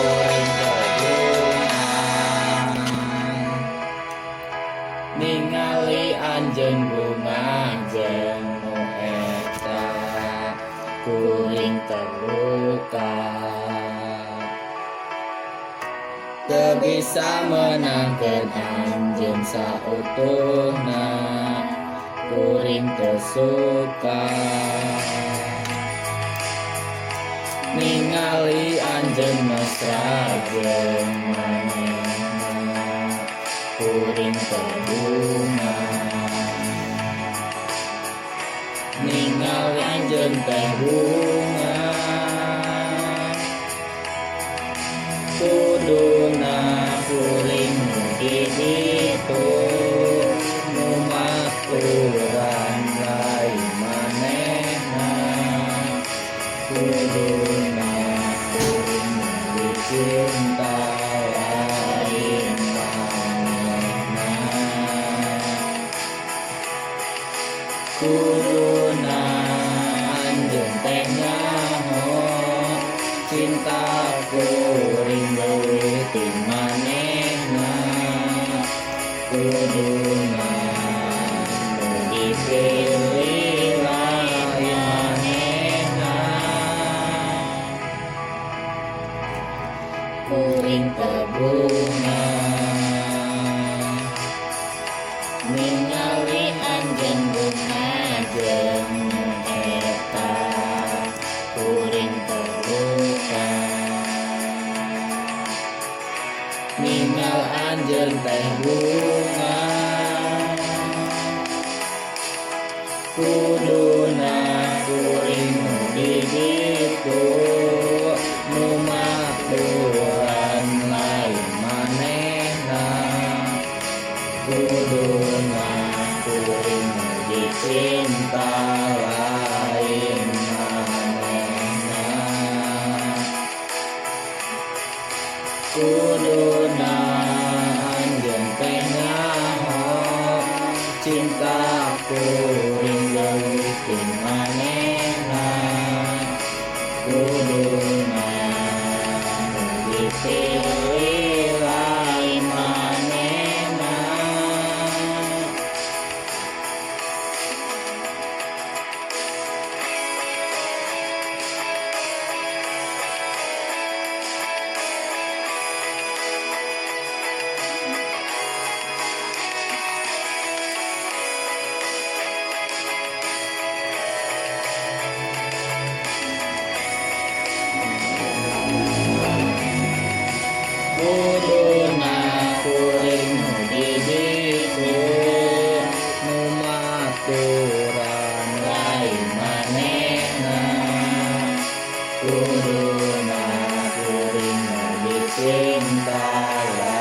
Kuring teu bungah ningali anjeun bungah jeung nu eta, kuring terluka. Teu bisa meunangkeun anjeun sautuhna, kuring teu suka ningali anjeun mesra jeung manehna, kuring teu bungah ningali anjeun teh bungah. Kuduna kuring nu di ditu, nu maturan lain manehna. Kuduna kuring nu dicinta lain manehna. Kuduna anjeun teh nyaho cinta kuring leuwih ti manehna. Kuduna nu dipilih lain manehna. Kuring teu bungah ningali anjeun bungah jeung nu eta, kuring terluka ningal anjeun teh bungah. Kuduna kuring nu di ditu, nu maturan lain manehna. Kuduna kuring nu dicinta lain manehna. Kuduna anjeun teh nyaho cinta kuring leuwih ti manehna. Kuduna nu dipilih lain manehna. Kuduna kuring nu di ditu, nu maturan lain manehna. Kuduna